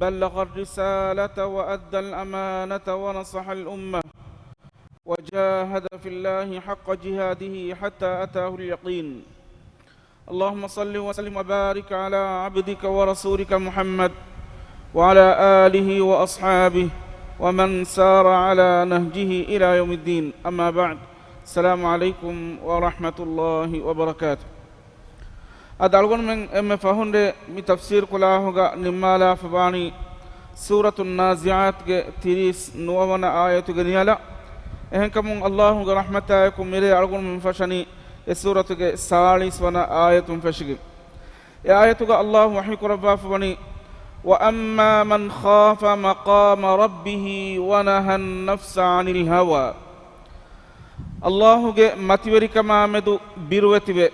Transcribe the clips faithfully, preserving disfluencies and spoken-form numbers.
بلغ الرسالة وأدى الأمانة ونصح الأمة وجاهد في الله حق جهاده حتى أتاه اليقين. اللهم صل وسلم وبارك على عبدك ورسولك محمد وعلى آله وأصحابه ومن سار على نهجه إلى يوم الدين. أما بعد. السلام عليكم ورحمة الله وبركاته. އަދި އަޅުގަނޑުމެން އެންމެ ފަހުން މި ތަފްސީރު ކުލާހުގަ ނިންމާލާފަވާނީ ސޫރަތު ނާޒިޢާތްގެ ތިރީސް ނުވަވަނަ އާޔަތުގެ ނިޔަލަށް. އެހެންކަމުން އައްލާހުގެ ރަޙްމަތާއެކު މިރޭ އަޅުގަނޑުމެން ފަށަނީ އެ ސޫރަތުގެ ސާޅީސް ވަނަ އާޔަތުން ފެށިގެން. އެ އާޔަތުގަ އައްލާހު ވަޙީ ކުރައްވާފަވަނީ، وَأَمَّا مَنْ خَافَ مَقَامَ رَبِّهِ وَنَهَى النَّفْسَ عَنِ الْهَوَى. އައްލާހުގެ މަތިވެރިކަމާމެދު ބިރުވެތިވެ،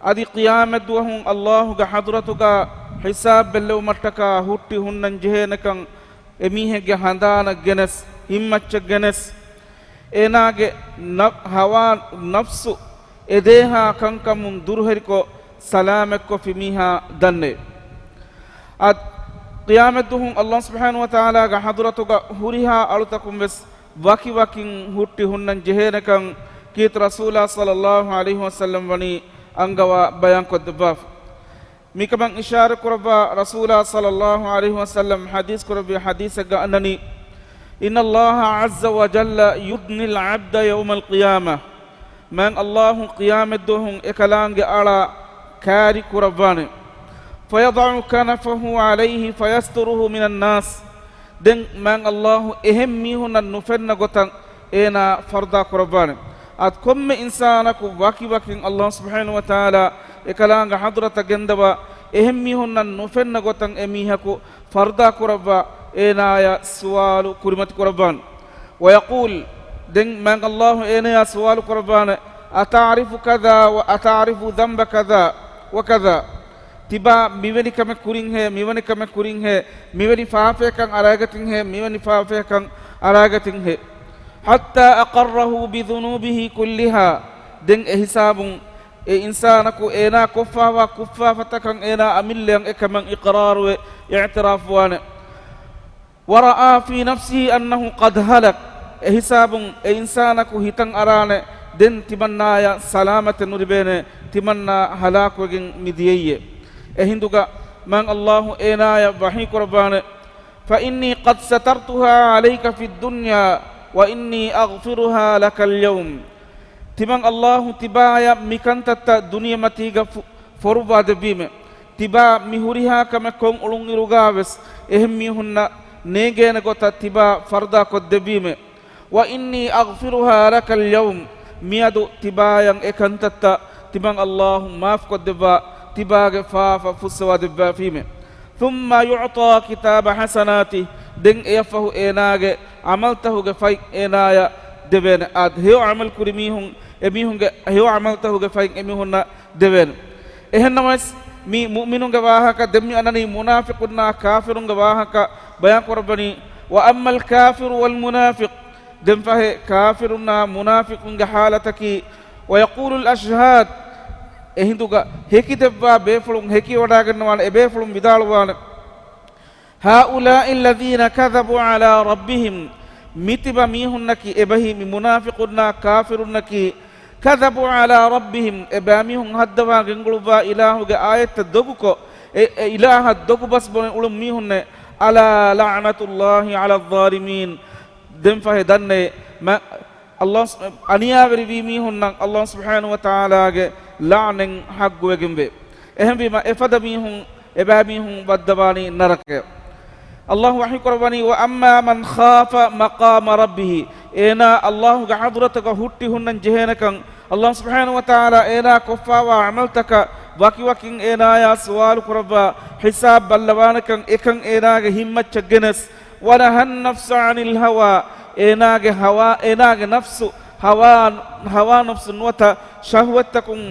އަދި ޤިޔާމަތްދުވަހުން އައްލާހުގެ ޙަޟްރަތުގަ ޙިސާބް ބެއްލެވުމަށްޓަކާ ހުއްޓި ހުންނަން ޖެހޭނެކަން އެމީހެއްގެ ހަނދާނަށް ގެނެސް، ހިތްމައްޗަށް ގެނެސް، އޭނާގެ ނަ-، ހަވާ ނަފްސު އެދޭހާ ކަންކަމުން ދުރުހެލިކޮށް، ސަލާމަތްކޮށްފި މީހާ ދަންނޭ. އަދި ޤިޔާމަތްދުވަހުން އައްލާހު ސުބްޙާނަހު ވަތަޢާލާގެ ޙަޟްރަތުގަ ހުރިހާ އަޅުތަކުން ވެސް ވަކިވަކިން ހުއްޓި ހުންނަން ޖެހޭނެކަން ކީރިތި ރަސޫލާ ޞައްލައްލާހު ޢަލައިހި ވަސައްލަމް ވަނީ އަންގަވާ ބަޔާންކޮށްދެއްވާފަ. މިކަމަށް އިޝާރަތް ކުރައްވާ ރަސޫލާ ޞައްލައްލާހު ޢަލައިހި ވަސައްލަމް ޙަދީޘް ކުރެއްވި ޙަދީޘެއްގަ އަންނަނީ، إِنَّ اللَّهَ عَزَّ وَجَلَّ يُدْنِي الْعَبْدَ يَوْمَ الْقِيَامَةِ. މާތް އައްލާހު ޤިޔާމަތްދުވަހުން އެކަލާނގެ އަޅާ ކާރި ކުރައްވާނެ. فَيَضَعُ كَنَفَهُ عَلَيْهِ فَيَسْتُرُهُ مِنَ النَّاسِ. ދެން މާތް އައްލާހު އެހެން މީހުންނަށް ނުފެންނަ ގޮތަށް އޭނާ ފަރުދާ ކުރައްވާނެ. އަދި ކޮންމެ އިންސާނަކު ވަކިވަކިން އައްލާހު ސުބްޙާނަހު ވަތަޢާލާ އެކަލާނގެ ޙަޟްރަތަށް ގެންދަވާ، އެހެން މީހުންނަށް ނުފެންނަ ގޮތަށް އެ މީހަކު ފަރުދާ ކުރައްވާ، އޭނާޔަށް ސުވާލު ކުރިމަތި ކުރައްވާނެ. وَيَقُولُ، ދެން މާތް އައްލާހު އޭނާޔާ ސުވާލު ކުރައްވާނެ، أَتَعْرِفُ كَذَا وَأَتَعْرِفُ ذَنْبَ كَذَا وَكَذَا. ތިބާ މިވެނި ކަމެއް ކުރިންހޭ، މިވެނި ކަމެއް ކުރިންހޭ، މިވެނި ފާފަޔަކަށް އަރައިގަތިންހޭ، މިވެނި ފާފަޔަކަށް އަރައިގަތިންހޭ. حَتَّى أَقَرَّهُ بِذُنُوبِهِ كُلِّهَا. ދެން އެހިސާބުން އެ އިންސާނަކު އޭނާ ކޮށްފާވާ ކުށްފާފަތަކަށް އޭނާ އަމިއްލަޔަށް އެކަމަށް އިޤްރާރުވެ އިޢުތިރާފުވާނެ. وَرَأَىٰ فِي نَفْسِهِ أَنَّهُ قَدْ هَلَكَ. އެހިސާބުން އެ އިންސާނަކު ހިތަށް އަރާނެ، ދެން ތިމަންނާޔަށް ސަލާމަތެއް ނުލިބޭނެ، ތިމަންނާ ހަލާކުވެގެން މިދިޔައީއޭ. އެހިނދުގަ މާތް އައްލާހު އޭނާޔަށް ވަޙީ ކުރައްވާނެ، فَإِنِّي قَدْ سَتَرْتُهَا عَلَيْكَ فِي الدُّنْيَا وَإِنِّي أَغْفِرُهَا لَكَ الْيَوْمَ. ތިމަން އައްލާހު ތިބާޔަށް މިކަންތައްތައް ދުނިޔެމަތީގަ ފު-، ފޮރުއްވާ ދެއްވީމެ. ތިބާ މި ހުރިހާ ކަމެއް ކޮށް އުޅުންއިރުގާވެސް އެހެން މީހުންނަށް ނޭނގޭނެ ގޮތަށް ތިބާ ފަރުދާ ކޮށްދެއްވީމެ. وَإِنِّي أَغْفِرُهَا لَكَ الْيَوْمَ. މިއަދު ތިބާޔަށް އެ ކަންތައްތައް ތިމަން އައްލާހު މާފު ކޮށްދެއްވާ، ތިބާގެ ފާފަ ފުއްސަވާ ދެއްވާފީމެ. ثُمَّ يُعْطَىٰ كِتَابَ حَسَنَاتِهِ. ދެން އެޔަށްފަހު އޭނާގެ ޢަމަލްތަހުގެ ފަތް އޭނާޔަށް ދެވޭނެ. އާދެ، ހެޔޮ ޢަމަލު ކުރި މީހުން، އެމީހުންގެ ހެޔޮ ޢަމަލްތަހުގެ ފަތް އެމީހުންނަށް ދެވޭނެ. އެހެންނަމަވެސް، މި މުއުމިނުންގެ ވާހަކަ ދެން މި އަންނަނީ މުނާފިޤުންނާ ކާފިރުންގެ ވާހަކަ ބަޔާން ކުރައްވަނީ، وَأَمَّا الْكَافِرُ وَالْمُنَافِقُ. ދެންފަހެ ކާފިރުންނާ މުނާފިޤުންގެ ޙާލަތަކީ، وَيَقُولُ الْأَشْهَادُ. އެހިނދުގަ ހެކިދެއްވާ ބޭފުޅުން ހެކިވަޑާގަންނަވާނެ، އެބޭފުޅުން ވިދާޅުވާނެ، هَٰؤُلَاءِ الَّذِينَ كَذَبُوا عَلَىٰ رَبِّهِمْ. މިތިބަ މީހުންނަކީ އެބަހީ މި މުނާފިޤުންނާ ކާފިރުންނަކީ، كَذَبُوا عَلَىٰ رَبِّهِمْ، އެބައިމީހުން ހައްދަވާ ގެންގުޅުއްވާ އިލާހުގެ އާޔަތްތައް ދޮގުކޮށް، އެ، އެ އިލާހަށް ދޮގު ބަސް ބުނެ އުޅުން މީހުންނޭ. أَلَا لَعْنَةُ اللَّهِ عَلَى الظَّالِمِينَ. ދެންފަހެ ދަންނޭ، މަ-، އައްލާހު ސު-، އަނިޔާވެރިވީ މީހުންނަށް އައްލާހު ސުބްޙާނަހު ވަތަޢާލާގެ ލަޢުނަތް ޙައްޤުވެގެންވޭ. އެހެންވީމަ، އެފަދަ މީހުން، އެބައިމީހުން ވައްދަވާނީ ނަރަކަޔަށް. އައްލާހު ވަޙީ ކުރައްވަނީ، وَأَمَّا مَنْ خَافَ مَقَامَ رَبِّهِ. އޭނާ އައްލާހުގެ ޙަޟްރަތުގަ ހުއްޓި ހުންނަން ޖެހޭނެކަން، އައްލާހު ސުބްޙާނަހު ވަތަޢާލާ އޭނާ ކޮށްފާވާ ޢަމަލްތަކަށް ވަކިވަކިން އޭނާޔާ ސުވާލު ކުރައްވާ، ޙިސާބް ބައްލަވާނެކަން އެކަން އޭނާގެ ހިތްމައްޗަށް ގެނެސް، وَنَهَى النَّفْسَ عَنِ الْهَوَىٰ، އޭނާގެ ހަވާ، އޭނާގެ ނަފްސު، ހަވާ، ހަވާ ނަފްސު ނުވަތަ ޝަހުވަތްތަކުން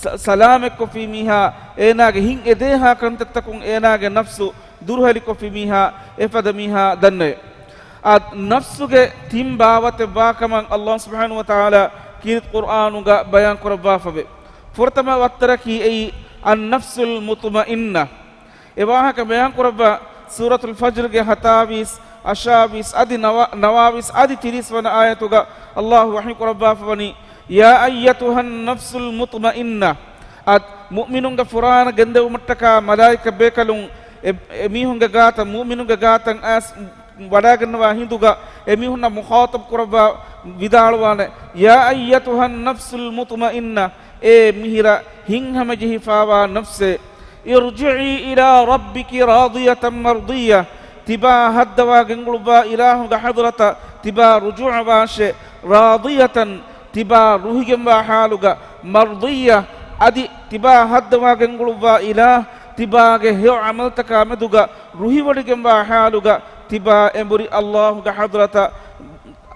ސަ-، ސަލާމަތްކޮށްފި މީހާ، އޭނާގެ ހިތް އެދޭހާ ކަންތައްތަކުން އޭނާގެ ނަފްސު ދުރުހެލިކޮށްފި މީހާ، އެފަދަ މީހާ ދަންނައެ. އާ، ނަފްސުގެ ތިން ބާވަތެއް ވާކަމަށް އައްލާހު ސުބްޙާނަހު ވަތަޢާލާ ކީރިތި ޤުރްއާނުގަ ބަޔާން ކުރައްވާފަވޭ. ފުރަތަމަ ވައްތަރަކީ އެއީ، النَّفْسُ الْمُطْمَئِنَّةُ. އެ ވާހަކަ ބަޔާން ކުރައްވާ، ސޫރަތުލް ފަޖްރުގެ ހަތާވީސް، އަށާވީސް އަދި ނަވާ-، ނަވާވީސް އަދި ތިރީސް ވަނަ އާޔަތުގަ އައްލާހު ވަޙީ ކުރައްވާފަވަނީ، يا أيتها النفس المطمئنة. އަދި މުއުމިނުންގެ ފުރާނަ ގެންދެވުމަށްޓަކާ މަލާއިކަ ބޭކަލުން އެ-، އެމީހުންގެ ގާތަށް، މުއުމިނުންގެ ގާތަށް އައިސް ވަޑާގަންނަވާ ހިނދުގަ އެމީހުންނަށް މުޚާޠަބް ކުރައްވާ ވިދާޅުވާނެ، يا أيتها النفس المطمئنة، އޭ މިހިރަ ހިތްހަމަޖެހިފާވާ ނަފްސޭ، ارجعي إلى ربك راضية مرضية، ތިބާ ހައްދަވާ ގެންގުޅުއްވާ އިލާހުގެ ޙަޟްރަތަށް ތިބާ ރުޖޫޢަވާށޭ، راضية، ތިބާ ރުހިގެންވާ ޙާލުގަ، مرضية، އަދި ތިބާ ހައްދަވާ ގެންގުޅުއްވާ އިލާހު ތިބާގެ ހެޔޮ ޢަމަލުތަކާ މެދުގަ ރުހިވޮޑިގެންވާ ޙާލުގަ ތިބާ އެނބުރި އައްލާހުގެ ޙަޟްރަތަށް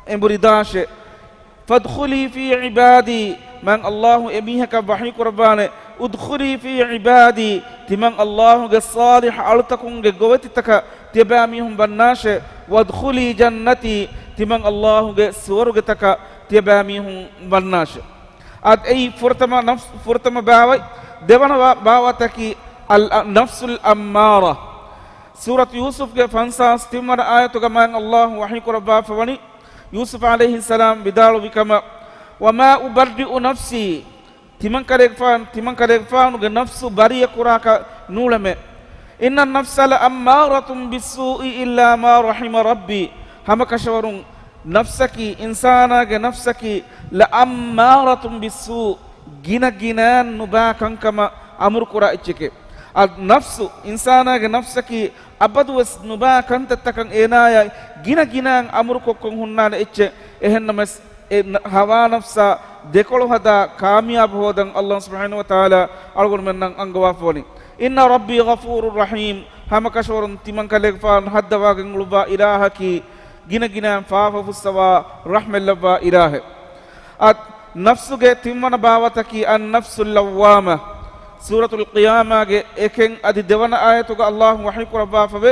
އެނބުރިދާށޭ. فادخلي في عبادي، މާތް އައްލާހު އެމީހަކަށް ވަޙީ ކުރައްވާނެ، ادخلي في عبادي، ތިމަން އައްލާހުގެ ޞާލިޙު އަޅުތަކުންގެ ގޮވެތިތަކަށް ތިޔަބައިމީހުން ވަންނާށޭ، وادخلي جنتي، ތިމަން އައްލާހުގެ ސުވަރުގެތަކަށް ތިޔަބައިމީހުން ވަންނާށޭ. އަދި އެއީ ފުރަތަމަ ނަފްސް، ފުރަތަމަ ބާވަތް. ދެވަނަ ވާ-، ބާވަތަކީ އަލް-، ނަފްސުލް އައްމާރަ. ސޫރަތު ޔޫސުފްގެ ފަންސާސް ތިންވަނަ އާޔަތުގަ މާތް އައްލާހު ވަޙީ ކުރައްވާފަވަނީ، ޔޫސުފް ޢަލައިހިއްސަލާމް ވިދާޅުވި ކަމަށް، وما أبرئ نفسي، ތިމަން ކަލޭގެފާނު، ތިމަން ކަލޭގެފާނުގެ ނަފްސު ބަރީއަ ކުރާކަށް ނޫޅެމެ. إن النفس لأمارة بالسوء إلا ما رحم ربي. ހަމަކަށަވަރުން ނަފްސަކީ، އިންސާނާގެ ނަފްސަކީ، لأمارة بالسوء، ގިނަ ގިނައިން ނުބާ ކަންކަމަށް އަމުރުކުރާ އެއްޗެކޭ. އަދި ނަފްސު، އިންސާނާގެ ނަފްސަކީ އަބަދުވެސް ނުބާ ކަންތައްތަކަށް އޭނާޔަށް ގިނަ ގިނައިން އަމުރުކޮށްކޮށް ހުންނާނެ އެއްޗެއް. އެހެންނަމަވެސް، އެ ނަ-، ހަވާ ނަފްސާ ދެކޮޅު ހަދާ ކާމިޔާބު ހޯދަން އައްލާހު ސުބްޙާނަހޫ ވަތަޢާލާ އަޅުގަނޑުމެންނަށް އަންގަވާފަވަނީ. إن ربي غفور رحيم، ހަމަކަށަވަރުން ތިމަން ކަލޭގެފާނު ހައްދަވާގެން އުޅުއްވާ އިލާހަކީ ގިނަ ގިނައިން ފާފަ ފުއްސަވާ ރަޙްމަތްލައްވާ އިލާހެއް. އަދި ނަފްސުގެ ތިންވަނަ ބާވަތަކީ النفس اللوامة. ސޫރަތުލް ޤިޔާމާގެ އެކެއް އަދި ދެވަނަ އާޔަތުގަ އައްލާހު ވަޙީ ކުރައްވާފަވޭ،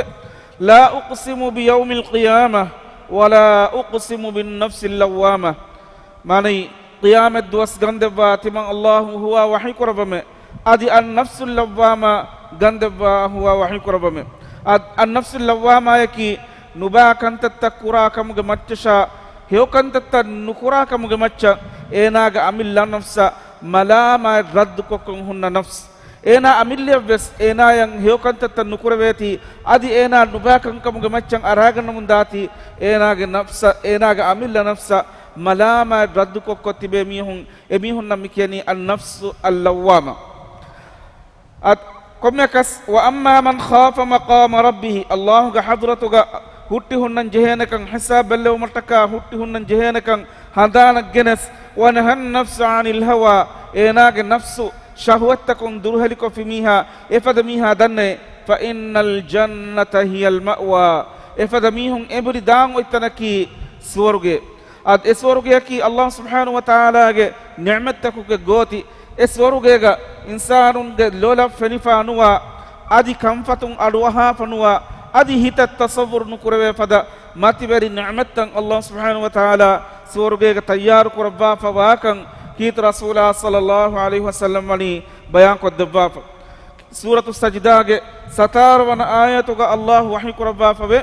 لا أقسم بيوم القيامة ولا أقسم بالنفس اللوامة. މާނައީ، ޤިޔާމަތް ދުވަސް ގަންދެއްވާ ތިމަން އައްލާހު ހުވާ ވަޙީ ކުރައްވަމެ، އަދި النفس اللوامة ގަންދެއްވާ ހުވާ ވަޙީ ކުރައްވަމެ. އަދި النفس اللوامة އަކީ ނުބާ ކަންތައްތައް ކުރާ ކަމުގެ މައްޗަށާ، ހެޔޮ ކަންތައްތައް ނުކުރާ ކަމުގެ މައްޗަށް އޭނާގެ އަމިއްލަ ނަފްސަށް މަލާމާތް ރައްދުކޮށްކޮށް ހުންނަ ނަފްސް. އޭނާ އަމިއްލަޔަށްވެސް އޭނާޔަށް ހެޔޮ ކަންތައްތައް ނުކުރެވޭތީ، އަދި އޭނާ ނުބާ ކަންކަމުގެ މައްޗަށް އަރާގަންނަމުން ދާތީ، އޭނާގެ ނަފްސަށް، އޭނާގެ އަމިއްލަ ނަފްސަށް މަލާމާތް ރައްދުކޮށްކޮށް ތިބޭ މީހުން، އެމީހުންނަށް މި ކިޔަނީ النفس اللوامة. އަދި ކޮންމެއަކަސް، وأما من خاف مقام ربه، އައްލާހުގެ ޙަޟްރަތުގަ ހުއްޓި ހުންނަން ޖެހޭނެކަން، ޙިސާބް ބެއްލެވުމަށްޓަކާ ހުއްޓި ހުންނަން ޖެހޭނެކަން ހަނދާނަށް ގެނެސް، ونهى النفس عن الهوى، އޭނާގެ ނަފްސު ޝަހުވަތްތަކުން ދުރުހެލިކޮށްފި މީހާ، އެފަދަ މީހާ ދަންނައޭ، فإن الجنة هي المأوى، އެފަދަ މީހުން އެނބުރި ދާން އޮތްތަނަކީ ސުވަރުގެ. އަދި އެ ސުވަރުގެއަކީ އައްލާހު ސުބްޙާނަހޫ ވަތަޢާލާގެ ނިޢުމަތްތަކުގެ ގޯތި. އެ ސުވަރުގޭގަ އިންސާނުންގެ ލޮލަށް ފެނިފާ ނުވާ، އަދި ކަންފަތުން އަޑުއަހާފަ ނުވާ، އަދި ހިތަށް ތަޞައްވުރު ނުކުރެވޭ ފަދަ މަތިވެރި ނިޢުމަތްތައް އައްލާހު ސުބްޙާނަހޫ ވަތަޢާލާ ސުވަރުގޭގަ ތައްޔާރު ކުރައްވާފަ ވާކަން ކީރިތި ރަސޫލާ ޞައްލައްލާހު ޢަލައިހި ވަސައްލަމް ވަނީ ބަޔާންކޮށްދެއްވާފަ. ސޫރަތު ސަޖިދާގެ ސަތާރަ ވަނަ އާޔަތުގަ އައްލާހު ވަޙީ ކުރައްވާފަވޭ،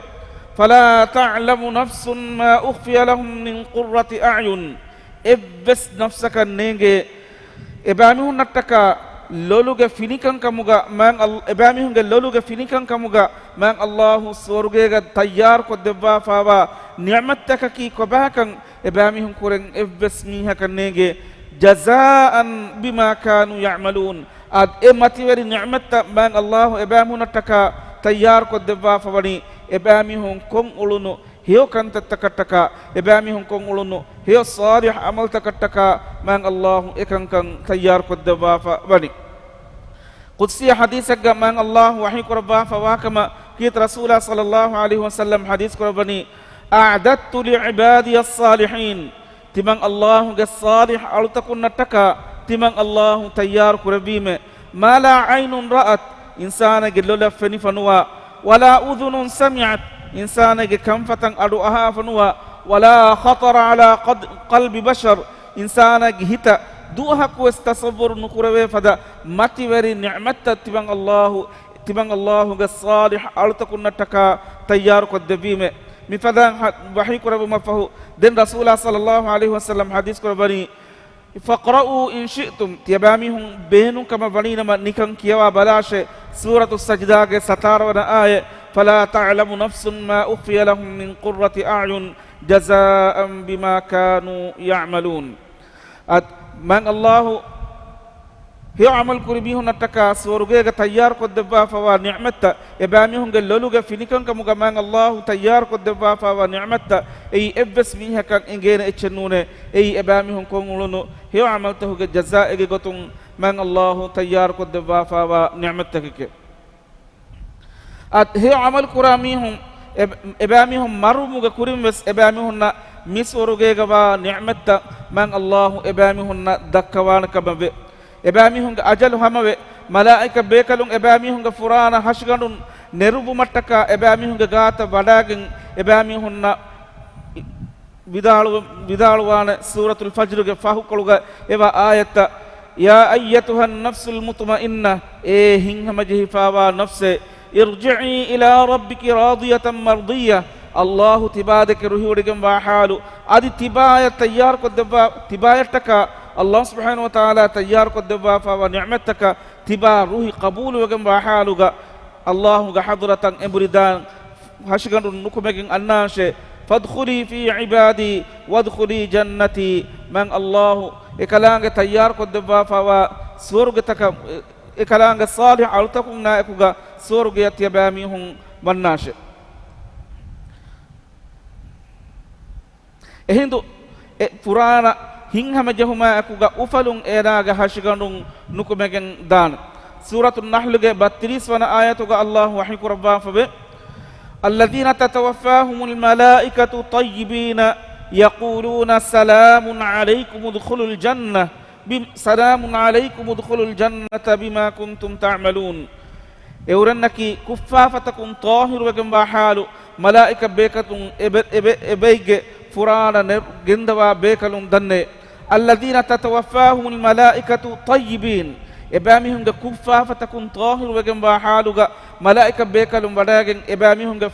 فلا تعلم نفس ما أخفي لهم من قرة أعين. އެއްވެސް ނަފްސަކަށް ނޭނގޭ، އެބައިމީހުންނަށްޓަކާ ލޮލުގެ ފިނިކަންކަމުގަ މާތް އައް-، އެބައިމީހުންގެ ލޮލުގެ ފިނިކަންކަމުގަ މާތް އައްލާހު ސުވަރުގޭގަ ތައްޔާރުކޮށްދެއްވާފާވާ ނިޢުމަތްތަކަކީ ކޮބާކަން އެބައިމީހުން ކުރެން އެއްވެސް މީހަކަށް ނޭނގޭ. جزاء بما كانوا يعملون. އަދި އެ މަތިވެރި ނިޢުމަތްތައް މާތް އައްލާހު އެބައިމީހުންނަށްޓަކާ ތައްޔާރުކޮށްދެއްވާފަވަނީ، އެބައިމީހުން ކޮށްއުޅުނު ހެޔޮ ކަންތައްތަކަށްޓަކާ، އެބައިމީހުން ކޮށްއުޅުނު ހެޔޮ ޞާލިޙު ޢަމަލުތަކަށްޓަކާ މާތް އައްލާހު އެކަންކަން ތައްޔާރުކޮށްދެއްވާފަ ވަނީ. ޤުދުސީ ޙަދީޘެއްގަ މާތް އައްލާހު ވަޙީ ކުރައްވާފަ ވާކަމަށް ކީރިތި ރަސޫލާ ޞައްލައްލާހު ޢަލައިހި ވަސައްލަމް ޙަދީޘް ކުރައްވަނީ، أعددت لعبادي الصالحين. ތިމަން އައްލާހުގެ ޞާލިޙު އަޅުތަކުންނަށްޓަކާ ތިމަން އައްލާހު ތައްޔާރު ކުރެއްވީމޭ، ما لا عين رأت، އިންސާނެއްގެ ލޮލަށް ފެނިފަ ނުވާ، ولا أذن سمعت، އިންސާނެއްގެ ކަންފަތަށް އަޑު އަހާފަ ނުވާ، ولا خطر على قد-، قلب بشر، އިންސާނެއްގެ ހިތަށް ދުވަހަކުވެސް ތަޞައްވުރު ނުކުރެވޭ ފަދަ މަތިވެރި ނިޢުމަތްތައް ތިމަން އައްލާހު ތިމަން ﷲ ގެ ޞާލިޙް އަޅުތަކުންނަށްޓަކާ ތައްޔާރުކޮށްދެއްވީމޭ. މިފަދައިން ވަޙީ ކުރެއްވުމަށްފަހު، ދެން ރަސޫލާ ޞައްލަﷲ ޢަލައިހި ވަސައްލަމް ޙަދީޘް ކުރައްވަނީ، فاقرؤوا إن شئتم، ތިޔަބައިމީހުން ބޭނުންކަމަށް ވަނީނަމަ ނިކަން ކިޔަވާ ބަލާށޭ، ސޫރަތުއްސަޖްދާގެ ސަތާރަ ވަނަ އާޔަތް، فلا تعلم نفس ما أخفي لهم من قرة أعين جزاء بما كانوا يعملون. އަދި މާތް ﷲ ހެޔޮ ޢަމަލު ކުރި މީހުންނަށްޓަކާ ސުވަރުގޭގަ ތައްޔާރުކޮށްދެއްވާފައިވާ ނިޢުމަތްތައް، އެބައިމީހުންގެ ލޮލުގެ ފިނިކަންކަމުގަ މާތް ﷲ ތައްޔާރުކޮށްދެއްވާފައިވާ ނިޢުމަތްތައް، އެއީ އެއްވެސް މީހަކަށް އެނގޭނެ އެއްޗެއް ނޫނޭ. އެއީ އެބައިމީހުން ކޮށްއުޅުނު ހެޔޮ ޢަމަލުތަކުގެ ޖަޒާއެއްގެ ގޮތުން މާތް ﷲ ތައްޔާރުކޮށްދެއްވާފައިވާ ނިޢުމަތްތަކެކޭ. އަދި ހެޔޮ ޢަމަލު ކުރާ މީހުން އެ-، އެބައިމީހުން މަރުވުމުގެ ކުރިން ވެސް އެބައިމީހުންނަށް މި ސުވަރުގޭގަ ވާ ނިޢުމަތްތައް މާތް ﷲ އެބައިމީހުންނަށް ދައްކަވާނެ ކަމަށް ވޭ. އެބައިމީހުންގެ އަޖަލު ހަމަވެ، މަލާއިކަ ބޭކަލުން އެބައިމީހުންގެ ފުރާނަ ހަށިގަނޑުން ނެރުއްވުމަށްޓަކާ އެބައިމީހުންގެ ގާތަށް ވަޑާގެން އެބައިމީހުންނަށް ވިދާޅު-، ވިދާޅުވާނެ. ސޫރަތުލް ފަޖްރުގެ ފަހުކޮޅުގަ އެވާ އާޔަތްތައް، يا أيتها النفس المطمئنة، އޭ ހިތްހަމަޖެހިފައިވާ ނަފްސޭ، ارجعي إلى ربك راضية مرضية، ﷲ ތިބާދެކެ ރުހިވޮޑިގެންވާ ޙާލު، އަދި ތިބާޔަށް ތައްޔާރުކޮށްދެއްވާ، ތިބާޔަށްޓަކާ ﷲ ސުބްޙާނަހޫ ވަތަޢާލާ ތައްޔާރުކޮށްދެއްވާފައިވާ ނިޢުމަތްތަކަށް ތިބާ ރުހި ޤަބޫލުވެގެންވާ ޙާލުގަ، ﷲ ގެ ޙަޟްރަތަށް އެނބުރިދާން ހަށިގަނޑުން ނުކުމެގެން އަންނާށޭ. فادخلي في عبادي وادخلي جنتي، މާތް ﷲ އެކަލާނގެ ތައްޔާރުކޮށްދެއްވާފައިވާ ސުވަރުގެތަކަށް، އެކަލާނގެ ޞާލިޙް އަޅުތަކުންނާއެކުގަ ސުވަރުގެއަށް ތިޔަބައިމީހުން ވަންނާށޭ. އެހިނދު އެ ފުރާނަ ހިތްހަމަޖެހުމާއެކުގަ އުފަލުން އޭނާގެ ހަށިގަނޑުން ނުކުމެގެން ދާނެ. ސޫރަތު ނަޙްލުގެ ބައްތިރީސް ވަނަ އާޔަތުގަ ﷲ ވަޙީ ކުރައްވާފަވޭ، الذين تتوفاهم الملائكة طيبين يقولون سلام عليكم ادخلوا الجنة، بم-، سلام عليكم ادخلوا الجنة بما كنتم تعملون. އެއުރެންނަކީ ކުށްފާފަތަކުން ޠާހިރުވެގެންވާ ޙާލު، މަލާއިކަ ބޭކަލުން އެބެ-، އެބެ-، އެބައިގެ ފުރާނަ ނެ-، ގެންދަވާ ބޭކަލުން ދަންނޭ. الذين تتوفاهم الملائكة طيبين، އެބައިމީހުންގެ ކުށްފާފަތަކުން ޠާހިރުވެގެންވާ ޙާލުގަ މަލާއިކަ ބޭކަލުން ވަޑައިގެން އެބައިމީހުންގެ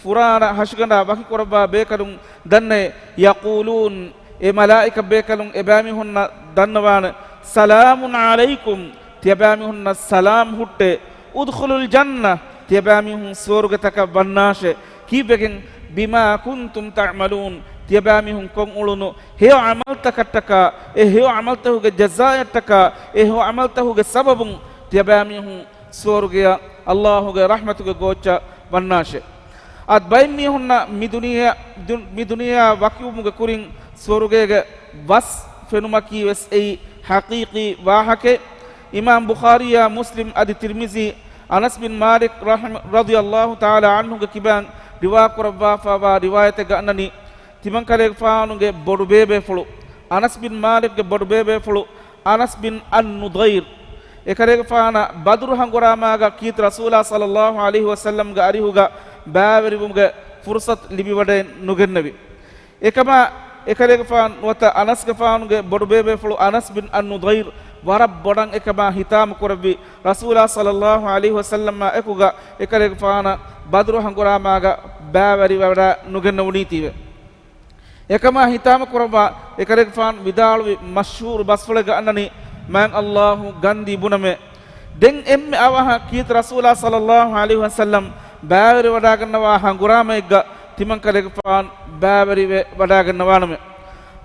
ފުރާނަ ހަށިގަނޑާ ވަކިކުރައްވާ ބޭކަލުން ދަންނައޭ. يقولون، އެ މަލާއިކަ ބޭކަލުން އެބައިމީހުންނަށް ދަންނަވާނެ، سلام عليكم، ތިޔަބައިމީހުންނަށް ސަލާމް ހުއްޓޭ، ادخلوا الجنة، ތިޔަބައިމީހުން ސުވަރުގެތަކަށް ވަންނާށޭ. ކީއްވެގެން؟ بما كنتم تعملون، ތިޔަބައިމީހުން ކޮށްއުޅުނު ހެޔޮ ޢަމަލްތަކަށްޓަކާ، އެ ހެޔޮ ޢަމަލްތަކުގެ ޖަޒާއަށްޓަކާ، އެ ހެޔޮ ޢަމަލްތަކުގެ ސަބަބުން ތިޔަބައިމީހުން ސުވަރުގެއަށް ﷲ ގެ ރަޙްމަތުގެ ގޯއްޗަށް ވަންނާށޭ. އަދި ބައެއް މީހުންނަށް މި ދުނިޔެ-، ދު-، މި ދުނިޔެއާ ވަކިވުމުގެ ކުރިން ސުވަރުގޭގެ ވަސް ފެނުމަކީ ވެސް އެއީ ޙަޤީޤީ ވާހަކައެއް. އިމާމް ބުޚާރީއާ މުސްލިމް އަދި ތިރްމިޒީ އަނަސް ބިން މާލިކް ރަޙިމަ-، ރަޟިޔަﷲ ތަޢާލާ ޢަންހުގެ ކިބައިން ރިވާ ކުރައްވާފައިވާ ރިވާޔަތެއްގަ އަންނަނީ، ތިމަންކަލޭގެފާނުގެ ބޮޑުބޭބޭފުޅު، އަނަސް ބިން މާލިކްގެ ބޮޑުބޭބޭފުޅު އަނަސް ބިން އައްނުޟައިރު، އެކަލޭގެފާނަށް ބަދުރު ހަނގުރާމާގަ ކީރިތި ރަސޫލާ ޞައްލަﷲ ޢަލައިހި ވަސައްލަމްގެ އަރިހުގަ ބައިވެރިވުމުގެ ފުރުޞަތު ލިބިވަޑައެއް ނުގެންނެވި. އެކަމާ އެކަލޭގެފާނު ނުވަތަ އަނަސްގެފާނުގެ ބޮޑުބޭބޭފުޅު އަނަސް ބިން އައްނުޟައިރު ވަރަށް ބޮޑަށް އެކަމާ ހިތާމަ ކުރެއްވި، ރަސޫލާ ޞައްލަﷲ ޢަލައިހި ވަސައްލަމާ އެކުގަ އެކަލޭގެފާނަށް ބަދުރު ހަނގުރާމާގަ ބައިވެރިވެވަޑައެއް ނުގެންނެވުނީތީވެ. އެކަމާ ހިތާމަ ކުރައްވާ އެކަލޭގެފާނު ވިދާޅުވި މަޝްހޫރު ބަސްފުޅެއްގަ އަންނަނީ، މާތް ﷲ ގަންދީ ބުނަމޭ. ދެން އެންމެ އަވަހަށް ކީރިތި ރަސޫލާ ޞައްލަﷲ ޢަލައިހި ވަސައްލަމް ބައިވެރިވަޑައިގަންނަވާ ހަނގުރާމައެއްގަ ތިމަންކަލޭގެފާނު ބައިވެރިވެ ވަޑައިގަންނަވާނަމޭ.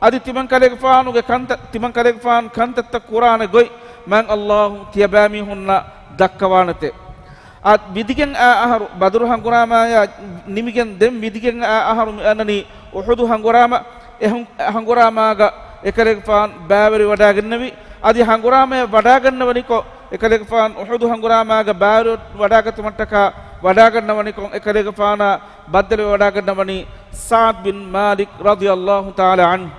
އަދި ތިމަންކަލޭގެފާނުގެ ކަންތައް، ތިމަންކަލޭގެފާނު ކަންތައްތައް ކުރާނެ ގޮތް މާތް ﷲ ތިޔަބައިމީހުންނަށް ދައްކަވާނެތޭ. އަދި ވިދިގެން އައި އަހަރު، ބަދުރު ހަނގުރާމާޔާ ނިމިގެން ދެން ވިދިގެން އައި އަހަރު މި އަންނަނީ އުޙުދު ހަނގުރާމަ. އެ ހަން-، ހަނގުރާމާގަ އެކަލޭގެފާނު ބައިވެރިވަޑައިގެންނެވި. އަދި ހަނގުރާމަޔަށް ވަޑައިގަންނަވަނިކޮށް، އެކަލޭގެފާނު އުޙުދު ހަނގުރާމާގަ ބައިވެރިވަޑައިގަތުމަށްޓަކާ ވަޑައިގަންނަވަނިކޮށް، އެކަލޭގެފާނާ ބައްދަލުވެވަޑައިގަންނަވަނީ ސަޢްދު ބިން މާލިކް ރަޟިޔަﷲ ތަޢާލާ ޢަންހު.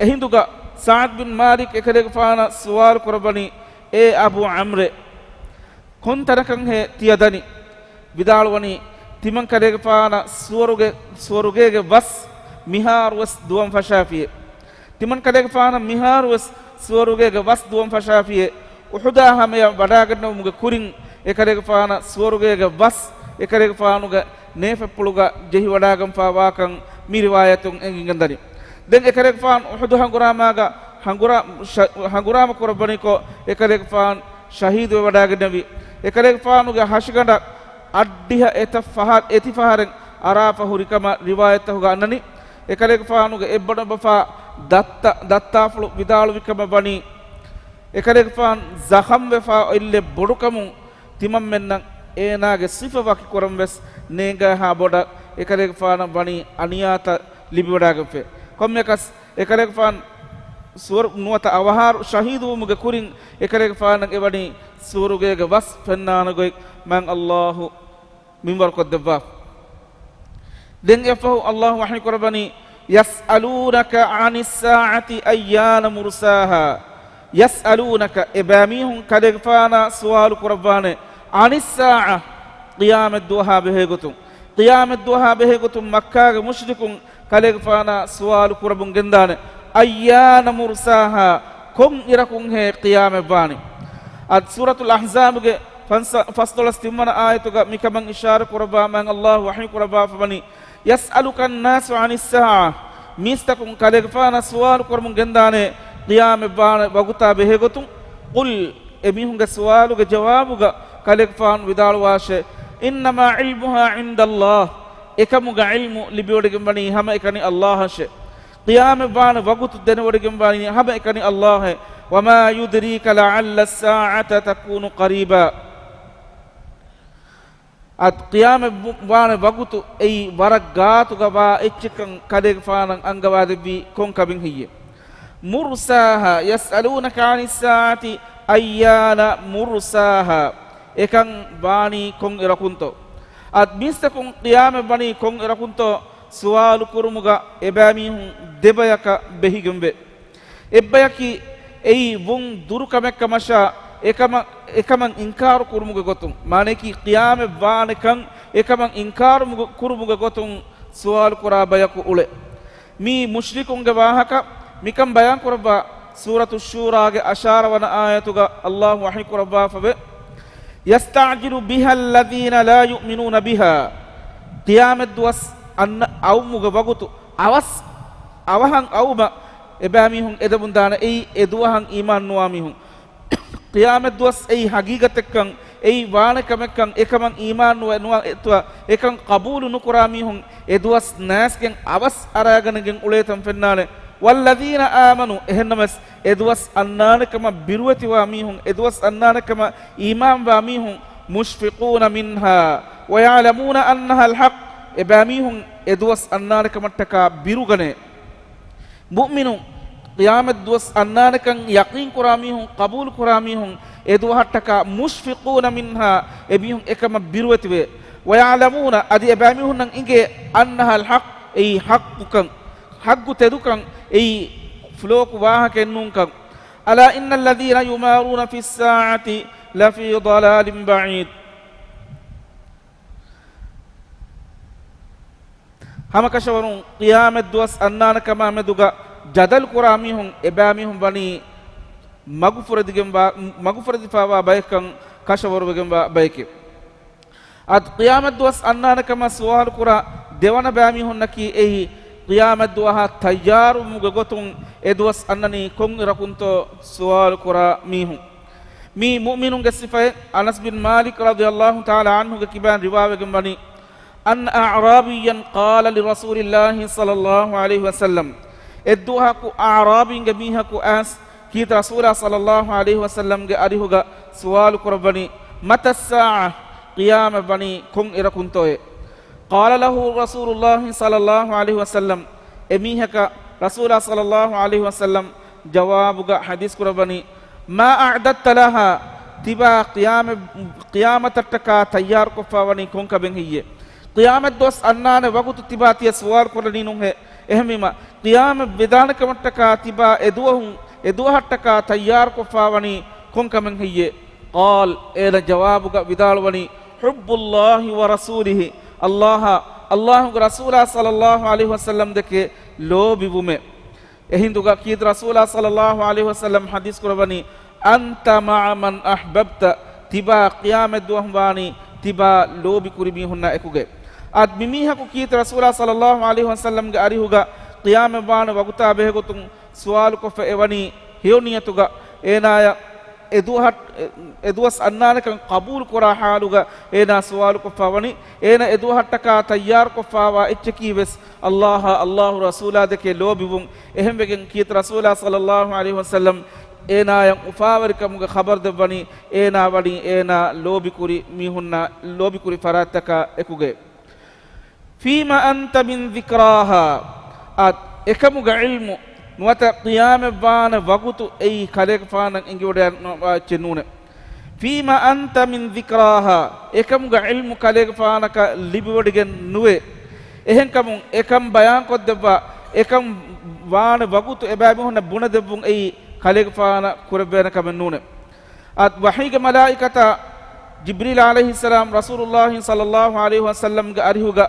އެހިނދުގަ ސަޢްދު ބިން މާލިކް އެކަލޭގެފާނަށް ސުވާލު ކުރައްވަނީ، އޭ އަބޫ ޢަމްރޭ، ކޮން ތަނަކަށްހޭ ތިޔަ ދަނީ؟ ވިދާޅުވަނީ، ތިމަންކަލޭގެފާނަށް ސުވަރުގެ-، ސުވަރުގޭގެ ވަސް މިހާރުވެސް ދުވަން ފަށާފިޔޭ. ތިމަންކަލޭގެފާނަށް މިހާރުވެސް ސުވަރުގޭގެ ވަސް ދުވަން ފަށާފިޔޭ. އުޙުދާ ހަމަޔަށް ވަޑައިގަންނަވުމުގެ ކުރިން އެކަލޭގެފާނަށް ސުވަރުގޭގެ ވަސް އެކަލޭގެފާނުގެ ނޭފަތްޕުޅުގަ ޖެހިވަޑާގެންފާވާކަން މި ރިވާޔަތުން އެނގިގެންދަނީ. ދެން އެކަލޭގެފާނު އުޙުދު ހަނގުރާމާގަ ހަނގުރާ-، ޝަ-، ހަނގުރާމަ ކުރައްވަނިކޮށް، އެކަލޭގެފާނު ޝަހީދުވެވަޑާގެންނެވި. އެކަލޭގެފާނުގެ ހަށިގަނޑަށް އަށްޑިހަ އެތައް ފަހަ-، އެތި ފަހަރެއް އަރާފަ ހުރިކަމަށް ރިވާޔަތްތަކުގަ އަންނަނީ. އެކަލޭގެފާނުގެ އެއްބަނޑުބަފާ ދައްތަ-، ދައްތާފުޅު ވިދާޅުވިކަމަށް ވަނީ، އެކަލޭގެފާނު ޒަޚަމްވެފާ އޮތްލެއް ބޮޑުކަމުން ތިމަންމެންނަށް އޭނާގެ ސިފަ ވަކިކުރަން ވެސް ނޭނގޭހާ ބޮޑަށް އެކަލޭގެފާނަށް ވަނީ އަނިޔާތައް ލިބިވަޑާގެންފޭ. ކޮންމެއަކަސް އެކަލޭގެފާނު ސުވަރު-، ނުވަތަ އަވަހާރު ޝަހީދުވުމުގެ ކުރިން އެކަލޭގެފާނަށް އެވަނީ ސުވަރުގޭގެ ވަސް ފެންނާނެ ގޮތް މާތް ﷲ މިންވަރުކޮށްދެއްވާފަ. ދެން އެއަށްފަހު ﷲ ވަޙީކުރައްވަނީ، يسألونك عن الساعة أيان مرساها. يسألونك، އެބައިމީހުން ކަލޭގެފާނާ ސުވާލު ކުރައްވާނެ، عن الساعة، ޤިޔާމަތްދުވަހާ ބެހޭގޮތުން. ޤިޔާމަތްދުވަހާ ބެހޭގޮތުން މައްކާގެ މުޝްރިކުން ކަލޭގެފާނާ ސުވާލު ކުރަމުން ގެންދާނެ، أيان مرساها، ކޮން އިރަކުންހޭ ޤިޔާމަތްވާނީ؟ އަދި ސޫރަތުލް އަޙްޒާބުގެ ފަންސަ-، ފަސްދޮޅަސް ތިންވަނަ އާޔަތުގަ މިކަމަށް އިޝާރަ ކުރައްވާ މާތް ﷲ ވަޙީ ކުރައްވާފަ ވަނީ، يسألك الناس عن الساعة، މީސްތަކުން ކަލޭގެފާނަށް ސުވާލު ކުރަމުން ގެންދާނެ ޤިޔާމަތްވާނެ ވަގުތާ ބެހޭގޮތުން، قل، އެމީހުންގެ ސުވާލުގެ ޖަވާބުގަ ކަލޭގެފާނު ވިދާޅުވާށޭ، إنما علمها عند الله، އެކަމުގެ ޢިލްމު ލިބިވޮޑިގެންވަނީ ހަމައެކަނި ﷲ އަށެ. ޤިޔާމަތްވާނެ ވަގުތު ދެނެވޮޑިގެންވަނީ ހަމައެކަނި ﷲ އެ. وما يدريك لعل الساعة تكون قريبا. އަދި ޤިޔާމަތް ވު-، ވާނެ ވަގުތު އެއީ ވަރަށް ގާތުގަ ވާ އެއްޗެއްކަން ކަލޭގެފާނަށް އަންގަވާދެއްވީ ކޮން ކަމެއް ހެއްޔެވެ؟ مرساها، يسألونك عن الساعة أيان مرساها. އެކަން ވާނީ ކޮން އިރަކުންތޯ؟ އަދި މީސްތަކުން ޤިޔާމަތް ވަނީ ކޮން އިރަކުންތޯ ސުވާލު ކުރުމުގަ އެބައިމީހުން ދެބަޔަކަށް ބެހިގެންވޭ. އެއްބަޔަކީ އެއީ ވުން ދުރު ކަމެއްކަމަށާ އެކަމަށް، އެކަމަށް އިންކާރު ކުރުމުގެ ގޮތުން، މާނަޔަކީ ޤިޔާމަތް ވާނެކަން އެކަމަށް އިންކާރު ކުރުމުގެ ގޮތުން ސުވާލު ކުރާ ބަޔަކު އުޅޭ. މީ މުޝްރިކުންގެ ވާހަކަ. މިކަން ބަޔާން ކުރައްވާ ސޫރަތު ޝޫރާގެ އަށާރަ ވަނަ އާޔަތުގަ ﷲ ވަޙީ ކުރައްވާފަވޭ، يستعجل بها الذين لا يؤمنون بها. ޤިޔާމަތްދުވަސް އަންނަ އައުމުގެ ވަގުތު އަވަސް އަވަހަށް އައުމަށް އެބައިމީހުން އެދެމުންދާނެ އެއީ އެދުވަހަށް އީމާން ނުވާ މީހުން. ޤިޔާމަތްދުވަސް އެއީ ހަގީގަތެއްކަން، އެއީ ވާނެ ކަމެއްކަން، އެކަމަށް އީމާން ނުވެ، ނުވަ، އެތުވަ، އެކަން ޤަބޫލު ނުކުރާ މީހުން އެދުވަސް ނައިސްގެން އަވަސް އަރާގަނެގެން އުޅޭތަން ފެންނާނެ. والذين آمنوا، އެހެންނަމަވެސް އެދުވަސް އަންނާނެ ކަމަށް ބިރުވެތިވާ މީހުން، އެދުވަސް އަންނާނެ ކަމަށް އީމާންވާ މީހުން، مشفقون منها ويعلمون أنها الحق، އެބައިމީހުން އެދުވަސް އަންނާނެ ކަމަށްޓަކާ ބިރުގަނޭ. މުއުމިނުން ޤިޔާމަތްދުވަސް އަންނާނެކަން ޔަޤީންކުރާ މީހުން، ޤަބޫލުކުރާ މީހުން، އެދުވަހަށްޓަކާ مشفقون منها، އެމީހުން އެކަމަށް ބިރުވެތިވޭ. ويعلمون، އަދި އެބައިމީހުންނަށް އިނގޭ، أنها الحق، އެއީ ޙައްޤުކަން، ޙައްޤު ތެދުކަން، އެއީ ފުލޯކު ވާހަކައެއްނޫންކަން. ألا إن الذين يمارون في الساعة لفي ضلال بعيد. ހަމަކަށަވަރުން ޤިޔާމަތްދުވަސް އަންނާނެ ކަމާ މެދުގަ ޖަދަލު ކުރާ މީހުން، އެބައިމީހުން ވަނީ މަގުފުރެދިގެންވާ، މަގުފުރެދިފާވާ ބަޔެއްކަން ކަށަވަރުވެގެންވާ ބަޔެކެވެ. އަދި ޤިޔާމަތްދުވަސް އަންނާނެ ކަމަށް ސުވާލުކުރާ ދެވަނަ ބައިމީހުންނަކީ އެއީ ޤިޔާމަތްދުވަހަށް ތައްޔާރުވުމުގެ ގޮތުން އެދުވަސް އަންނަނީ ކޮންއިރަކުންތޯ ސުވާލުކުރާ މީހުން. މީ މުއުމިނުންގެ ސިފައެއް. އަނަސް ބިން މާލިކް ރަޟިޔަﷲ ތަޢާލާ ޢަންހުގެ ކިބައިން ރިވާވެގެން ވަނީ، أن أعرابيا قال لرسول الله صلى الله عليه وسلم، އެއްދުވަހަކު އަޢްރާބީންގެ މީހަކު އައިސް ކީރިތި ރަސޫލާ ޞައްލަﷲ ޢަލައިހި ވަސައްލަމްގެ އަރިހުގަ ސުވާލު ކުރައްވަނީ، متى الساعة، ޤިޔާމަތް ވަނީ ކޮން އިރަކުންތޯއޭ؟ قال له رسول الله صلى الله عليه وسلم، އެމީހަކަށް ރަސޫލާ ޞައްލަﷲ ޢަލައިހި ވަސައްލަމް ޖަވާބުގަ ޙަދީޘް ކުރައްވަނީ، ما أعددت لها، ތިބާ ޤިޔާމަ-، ޤިޔާމަތަށްޓަކާ ތައްޔާރުކޮށްފާވަނީ ކޮންކަމެއް ހެއްޔޭ؟ ޤިޔާމަތްދުވަސް އަންނާނެ ވަގުތު ތިބާ ތިޔަ ސުވާލު ކުރަނީ ނޫންހޭ. އެހެންވީމަ، ޤިޔާމަތް ވެދާނެ ކަމަށްޓަކާ ތިބާ އެދުވަހުން، އެދުވަހަށްޓަކާ ތައްޔާރުކޮށްފާވަނީ ކޮންކަމެއް ހެއްޔޭ؟ قال، އޭނަ ޖަވާބުގަ ވިދާޅުވަނީ، حب الله ورسوله، ﷲ، ﷲގެ ރަސޫލާ ޞައްލަﷲ ޢަލައިހި ވަސައްލަމް ދެކެ ލޯބިވުމޭ. އެހިނދުގަ ކީރިތި ރަސޫލާ ޞައްލަﷲ ޢަލައިހި ވަސައްލަމް ޙަދީޘް ކުރައްވަނީ، أنت مع من أحببت، ތިބާ ޤިޔާމަތްދުވަހު ވާނީ ތިބާ ލޯބިކުރި މީހުންނާ އެކުގައި. އަދި މިމީހަކު ކީރިތި ރަސޫލާ ޞައްލައްލާހު ޢަލައިހި ވަސައްލަމްގެ އަރިހުގަ ޤިޔާމަތްވާނެ ވަގުތާ ބެހޭގޮތުން ސުވާލުކޮށްފަ އެވަނީ ހެޔޮ ނިޔަތުގަ އޭނާޔަށް އެދުވަހަށް، އެ، އެދުވަސް އަންނާނެކަން ޤަބޫލުކުރާ ޙާލުގަ އޭނާ ސުވާލުކޮށްފަ ވަނީ، އޭނާ އެދުވަހަށްޓަކާ ތައްޔާރުކޮށްފަވާ އެއްޗަކީ ވެސް އައްލާހާ އައްލާހު ރަސޫލާ ދެކެ ލޯބިވުން. އެހެންވެގެން ކީރިތި ރަސޫލާ ޞައްލައްލާހު ޢަލައިހި ވަސައްލަމް އޭނާޔަށް އުފާވެރިކަމުގެ ޚަބަރު ދެއްވަނީ، އޭނާ ވަނީ އޭނާ ލޯބިކުރި މީހުންނާ ލޯބިކުރި ފަރާތްތަކާ އެކުގައި. ފީމަ އަންތަ މިން ޛިކްރާހާ. އާ، އެކަމުގެ ޢިލްމު ނުވަތަ ޤިޔާމަތްވާނެ ވަގުތު އެއީ ކަލޭގެފާނަށް އެނގިވަޑައިގަންނަވާ އެއްޗެއް ނޫނޭ. ފީމަ އަންތަ މިން ޛިކްރާހާ، އެކަމުގެ ޢިލްމު ކަލޭގެފާނަކަށް ލިބިވޮޑިގެން ނުވޭ. އެހެންކަމުން އެކަން ބަޔާންކޮށްދެއްވާ، އެކަން ވާނެ ވަގުތު އެބައިމީހުންނަށް ބުނެދެއްވުން އެއީ ކަލޭގެފާނަށް ކުރެވޭނެ ކަމެއް ނޫނޭ. އަދި ވަޙީގެ މަލާއިކަތާ ޖިބްރީލް ޢަލައިހިއްސަލާމް ރަސޫލުއްލާހި ޞައްލައްލާހު ޢަލައިހި ވަސައްލަމްގެ އަރިހުގަ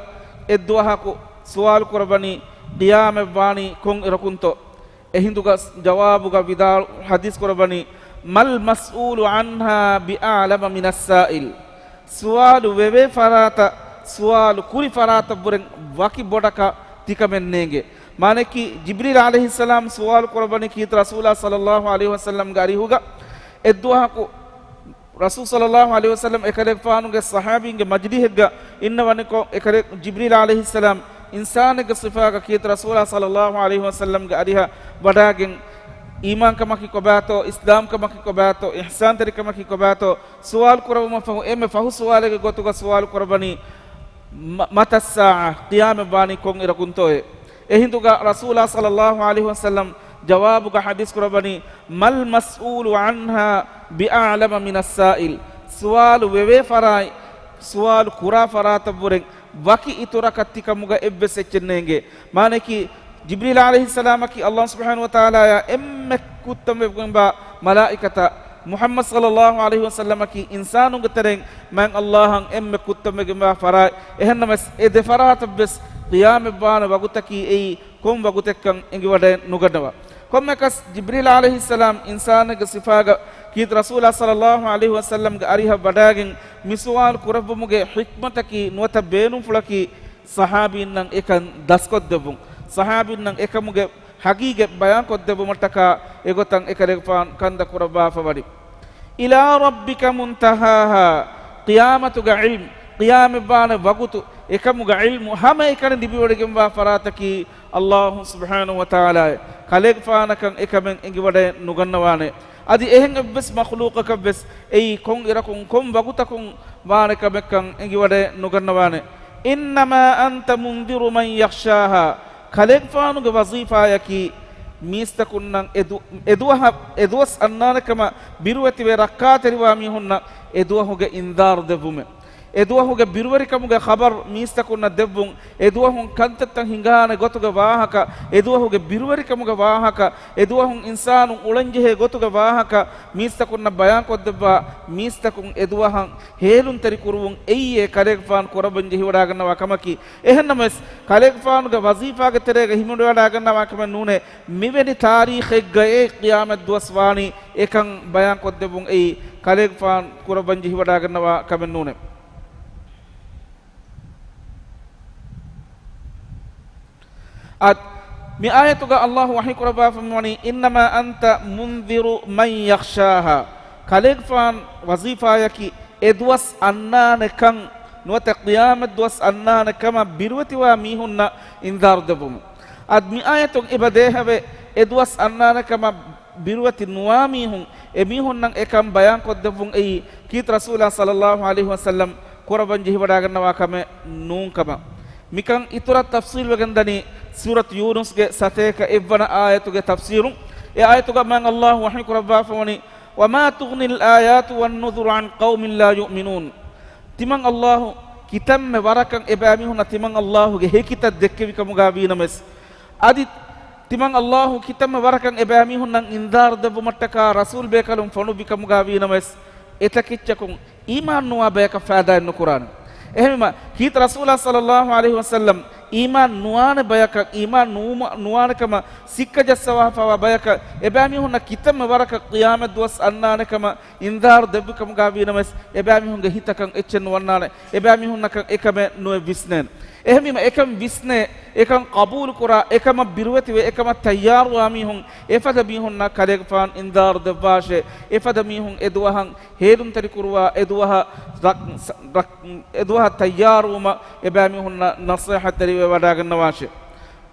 އެއްދުވަހަކު ސުވާލު ކުރައްވަނީ، ޤިޔާމަތްވާނީ ކޮން އިރަކުންތޯ؟ އެހިނދުގަ ޖަވާބުގަ ވިދާޅު ޙަދީޘް ކުރައްވަނީ، މަލް މަސްއޫލު ޢަންހާ ބިއަޢްލަމަ މިނައްސާއިލް. ސުވާލު ވެވޭ ފަރާތަށް ސުވާލު ކުރި ފަރާތަށްވުރެން ވަކި ބޮޑަކަށް ތިކަމެއް ނޭނގޭ. މާނައަކީ، ޖިބްރީލް ޢަލައިހިއްސަލާމް ސުވާލު ކުރައްވަނީ ކީރިތި ރަސޫލާ ޞައްލައްލާހު ޢަލައިހި ވަސައްލަމްގެ އަރިހުގަ އެއްދުވަހަކު ރަސޫލު ޞައްލައްލާހު ޢަލައިހި ވަސައްލަމް އެކަލޭގެފާނުގެ ޞަޙާބީންގެ މަޖިލީހެއްގަ އިންނަވަނިކޮށް، އެކަލޭ ޖިބްރީލް ޢަލައިހިއްސަލާމް އިންސާނެއްގެ ސިފާގަ ކީރިތި ރަސޫލާ ޞައްލައްލާހު ޢަލައިހި ވަސައްލަމްގެ އަރިހަށް ވަޑާގެން، އީމާންކަމަކީ ކޮބާތޯ، އިސްލާމްކަމަކީ ކޮބާތޯ، އިޙްސާންތެރިކަމަކީ ކޮބާތޯ ސުވާލު ކުރެއްވުމަށްފަހު، އެންމެ ފަހު ސުވާލެއްގެ ގޮތުގަ ސުވާލު ކުރައްވަނީ، މަ-، މަތައް ސާޢަ، ޤިޔާމަތްވާނީ ކޮން އިރަކުންތޯއޭ؟ އެހިނދުގަ ރަސޫލާ ޞައްލައްލާހު ޢަލައިހި ވަސައްލަމް ޖަވާބުގަ ޙަދީޘް ކުރައްވަނީ، މަލް މަސްއޫލު ޢަންހާ ބިއަޢްލަމަ މިނައް ސާއިލް. ސުވާލު ވެވޭ ފަރާތް، ސުވާލު ކުރާ ފަރާތަށްވުރެން ވަކި އިތުރަކަށް ތިކަމުގަ އެއްވެސް އެއްޗެއް ނޭނގޭ. މާނައަކީ، ޖިބްރީލް ޢަލައިހިއްސަލާމަކީ އައްލާހު ސުބްޙާނަހު ވަތަޢާލާއާ އެންމެ ކުއްތަންވެގެންވާ މަލާއިކަތާ، މުޙައްމަދު ޞައްލައްލާހު ޢަލައިހި ވަސައްލަމަކީ އިންސާނުންގެ ތެރެއިން މާތް އައްލާހަށް އެންމެ ކުއްތަންވެގެންވާ ފަރާތް. އެހެންނަމަވެސް، އެ ދެ ފަރާތަށްވެސް ޤިޔާމަތްވާނެ ވަގުތަކީ އެއީ ކޮން ވަގުތެއްކަން އެނގިވަޑައެއް ނުގަންނަވާ. ކޮންމެއަކަސް، ޖިބްރީލް ޢަލައިހިއްސަލާމް އިންސާނެއްގެ ސިފާގަ ކީރިތި ރަސޫލާ ޞައްލައްލާހު ޢަލައިހި ވަސައްލަމްގެ އަރިހަށް ވަޑާގެން މި ސުވާލު ކުރެއްވުމުގެ ޙިކްމަތަކީ ނުވަތަ ބޭނުންފުޅަކީ ޞަޙާބީންނަށް އެކަން ދަސްކޮށްދެއްވުން، ޞަޙާބީންނަށް އެކަމުގެ ޙަޤީޤަތް ބަޔާންކޮށްދެއްވުމަށްޓަކާ އެގޮތަށް އެކަލޭގެފާނު ކަންތައް ކުރައްވާފަ ވަނީ. އިލާ ރައްބިކަ މުންތަހާހާ، ޤިޔާމަތުގެ ޢިލްމު، ޤިޔާމަތްވާނެ ވަގުތު، އެކަމުގެ ޢިލްމު ހަމައެކަނި ލިބިވޮޑިގެންވާ ފަރާތަކީ އައްލާހު ސުބްޙާނަހު ވަތަޢާލާއޭ. ކަލޭގެފާނަކަށް އެކަމެއް އެނގިވަޑައެއް ނުގަންނަވާނެ. އަދި އެހެން އެއްވެސް މަޚްލޫޤަކަށްވެސް އެއީ ކޮން އިރަކުން ކޮން ވަގުތަކުން ވާނެ ކަމެއްކަން އެނގިވަޑައެއް ނުގަންނަވާނެ. އިންނަމާ އަންތަ މުންޛިރު މަން ޔަޚްޝާހާ. ކަލޭގެފާނުގެ ވަޒީފާޔަކީ މީސްތަކުންނަށް އެދު-، އެދުވަހަށް، އެދުވަސް އަންނާނެ ކަމަށް ބިރުވެތިވެ ރައްކާތެރިވާ މީހުންނަށް އެދުވަހުގެ އިންޒާރު ދެއްވުމެއް. އެދުވަހުގެ ބިރުވެރިކަމުގެ ޚަބަރު މީސްތަކުންނަށް ދެއްވުން. އެދުވަހުން ކަންތައްތައް ހިނގާނެ ގޮތުގެ ވާހަކަ، އެދުވަހުގެ ބިރުވެރިކަމުގެ ވާހަކަ، އެދުވަހުން އިންސާނުން އުޅެންޖެހޭ ގޮތުގެ ވާހަކަ މީސްތަކުންނަށް ބަޔާންކޮށްދެއްވާ، މީސްތަކުން އެދުވަހަށް ހޭލުންތެރިކުރުވުން އެއީ އެ ކަލޭގެފާނު ކުރައްވަން ޖެހިވަޑާގަންނަވާ ކަމަކީ. އެހެންނަމަވެސް، ކަލޭގެފާނުގެ ވަޒީފާގެ ތެރޭގަ ހިމެނިވަޑާގަންނަވާ ކަމެއް ނޫނޭ، މިވެނި ތާރީޚެއްގައޭ ޤިޔާމަތްދުވަސް ވާނީ އެކަން ބަޔާންކޮށްދެއްވުން އެއީ ކަލޭގެފާނު ކުރައްވަން ޖެހިވަޑާގަންނަވާ ކަމެއް ނޫނޭ. އަދި މި އާޔަތުގަ އައްލާހު ވަޙީ ކުރައްވާފައިވަނީ، އިންނަމާ އަންތަ މުންޛިރު މަން ޔަޚްޝާހާ. ކަލޭގެފާން ވަޒީފާޔަކީ އެދުވަސް އަންނާނެކަން ނުވަތަ ޤިޔާމަތްދުވަސް އަންނާނެ ކަމަށް ބިރުވެތިވާ މީހުންނަށް އިންޒާރު ދެއްވުމުން. އަދި މި އާޔަތުން އެބަ ދޭހަވޭ، އެދުވަސް އަންނާނެ ކަމަށް ބިރުވެތި ނުވާ މީހުން، އެމީހުންނަށް އެކަން ބަޔާންކޮށްދެއްވުން އެއީ، ކީރިތި ރަސޫލާ ޞައްލައްލާހު ޢަލައިހި ވަސައްލަމް ކުރައްވަން ޖެހިވަޑާގަންނަވާ ކަމެއް ނޫން ކަމަށް. މިކަން އިތުރަށް ތަފްޞީލްވެގެން ދަނީ، ސޫރަތު ޔޫނުސްގެ ސަތޭކަ އެއްވަނަ އާޔަތުގެ ތަފްސީރުން. އެ އާޔަތުގަ މާތް އައްލާހު ވަޙީ ކުރައްވާފަވަނީ، وما تغني الآيات والنذر عن قوم لا يؤمنون. ތިމަން އައްލާހު ކިތަންމެ ވަރަކަށް އެބައިމީހުންނަށް ތިމަން އައްލާހުގެ ހެކިތައް ދެއްކެވި ކަމުގަ ވީނަމަވެސް، އަދި ތިމަން އައްލާހު ކިތަންމެ ވަރަކަށް އެބައިމީހުންނަށް އިންޒާރު ދެއްވުމަށްޓަކާ ރަސޫލް ބޭކަލުން ފޮނުއްވި ކަމުގަ ވީނަމަވެސް، އެތަކެއްޗަކުން އީމާން ނުވާ ބަޔަކަށް ފައިދާއެއް ނުކުރާނެ. އެހެންވީމަ، ކީރިތި ރަސޫލާ ޞައްލައްލާހު ޢަލައިހި ވަސައްލަމް އީމާން ނުވާނެ ބަޔަކަށް، އީމާން ނުވުމަ-، ނުވާނެ ކަމަށް ސިއްކަ ޖައްސަވާފަވާ ބަޔަކަށް އެބައިމީހުންނަށް ކިތަންމެ ވަރަކަށް ޤިޔާމަތް ދުވަސް އަންނާނެ ކަމަށް އިންޒާރު ދެއްވި ކަމުގަ ވީނަމަވެސް، އެބައިމީހުންގެ ހިތަކަށް އެއްޗެއް ނުވަންނާނެ. އެބައިމީހުންނަކަށް އެކަމެއް ނުއެއް ވިސްނޭނެ. އެހެންވީމަ އެކަން ވިސްނޭ، އެކަން ޤަބޫލުކުރާ، އެކަމަށް ބިރުވެތިވެ، އެކަމަށް ތައްޔާރުވާ މީހުން، އެފަދަ މީހުންނަށް ކަލޭގެފާނު އިންޒާރު ދެއްވާށޭ. އެފަދަ މީހުން އެދުވަހަށް ހޭލުންތެރިކުރުވާ، އެދުވަހަށް ރަ-، ސަ-، ރަ-، އެދުވަހަށް ތައްޔާރުވުމަށް އެބައިމީހުންނަށް ނަޞޭޙަތްތެރިވެވަޑައިގަންނަވާށޭ.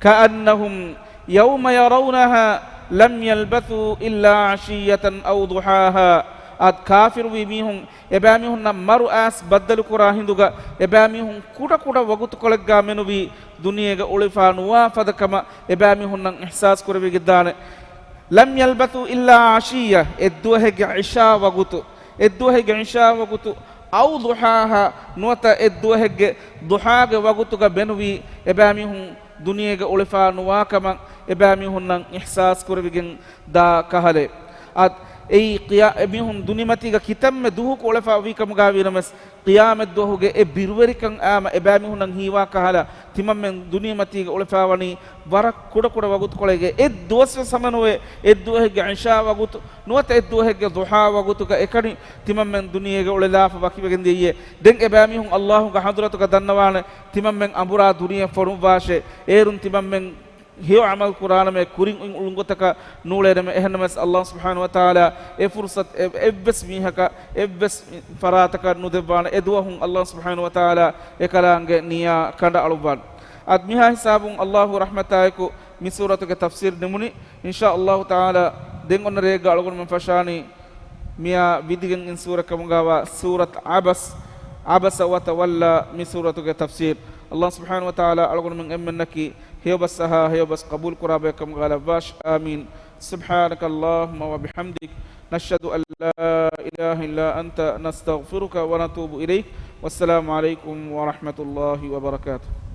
كأنهم يوم يرونها لم يلبثوا إلا عشية أو ضحاها. އާދެ، ކާފިރުވި މީހުން އެބައިމީހުންނަށް މަރު އައިސް ބައްދަލުކުރާ ހިނދުގަ، އެބައިމީހުން ކުޑަކުޑަ ވަގުތުކޮޅެއްގަ މެނުވީ ދުނިޔޭގަ އުޅެފަ ނުވާ ފަދަ ކަމަށް އެބައިމީހުންނަށް އިޙްސާސް ކުރެވިގެންދާނެ. لم يلبثوا إلا عشية، އެއްދުވަހެއްގެ ޢިޝާ ވަގުތު، އެއްދުވަހެއްގެ ޢިޝާ ވަގުތު، أو ضحاها، ނުވަތަ އެއްދުވަހެއްގެ ޟުޙާގެ ވަގުތުގަ ބެނުވީ އެބައިމީހުން ދުނިޔޭގަ އުޅެފަ ނުވާ ކަމަށް އެބައިމީހުންނަށް އިޙްސާސް ކުރެވިގެން ދާ ކަހަލަ. އާދެ، އެއީ ޤިޔާ-، އެމީހުން ދުނިމަތީގަ ކިތަންމެ ދުވަހަކު އުޅެފަ ވީ ކަމުގަ ވީނަމަވެސް، ޤިޔާމަތްދުވަހުގެ އެ ބިރުވެރިކަން އާމަ އެބައިމީހުންނަށް ހީވާ ކަހަލަ، ތިމަންމެން ދުނިމަތީގަ އުޅެފަ ވަނީ ވަރަށް ކުޑަކުޑަ ވަގުތުކޮޅެއްގަ. އެއްދުވަސްވެސް ހަމަނުވޭ، އެއްދުވަހެއްގެ ޢިޝާ ވަގުތު ނުވަތަ އެއްދުވަހެއްގެ ޟުޙާ ވަގުތުގަ އެކަނި ތިމަންމެން ދުނިޔޭގަ އުޅެލާފަ ވަކިވެގެން ދިޔައީ. ދެން އެބައިމީހުން ﷲގެ ޙަޟްރަތުގަ ދަންނަވާނެ، ތިމަންމެން އަނބުރާ ދުނިޔެ ފޮނުއްވާށޭ. އޭރުން ތިމަންމެން ހެޔޮ ޢަމަލު ކުރާނަމޭ، ކުރިން އުޅުން ގޮތަކަށް ނޫޅޭނަމޭ. އެހެންނަމަވެސް ﷲ ސުބްޙާނަހޫ ވަތަޢާލާ އެ ފުރުޞަތު އެ-، އެއްވެސް މީހަކަށް އެއްވެސް ފަރާތަކަށް ނުދެއްވާނެ. އެ ދުވަހުން ﷲ ސުބްޙާނަހޫ ވަތަޢާލާ އެކަލާނގެ ނިޔާ ކަނޑައަޅުއްވާނެ. އަދި މިހާ ހިސާބުން ﷲގެ ރަޙްމަތާއެކު މި ސޫރަތުގެ ތަފްސީރު ނިމުނީ. އިންޝާ ﷲ ތަޢާލާ ދެން އޮންނަ ރެއެއްގަ އަޅުގަނޑުމެން ފަށާނީ މިއާ ވިދިގެން އިން ސޫރަ ކަމުގަވާ ސޫރަތު ޢަބަސް، ޢަބަސަ ވަތަވައްލާ، މި ސޫރަތުގެ ތަފްސީރު. ﷲ ސުބްޙާނަހޫ ވަތަޢާލާ އަޅުގަނޑުމެން އެންމެންނަކީ ހެޔޮބަސްއަހާ ހެޔޮބަސް ޤަބޫލުކުރާ ބަޔަކަށް ކަމުގަ ލައްވާށި. އާމީން. سبحانك اللهم وبحمدك، نشهد أن لا إله إلا أنت، نستغفرك ونتوب إليك. والسلام عليكم ورحمة الله وبركاته.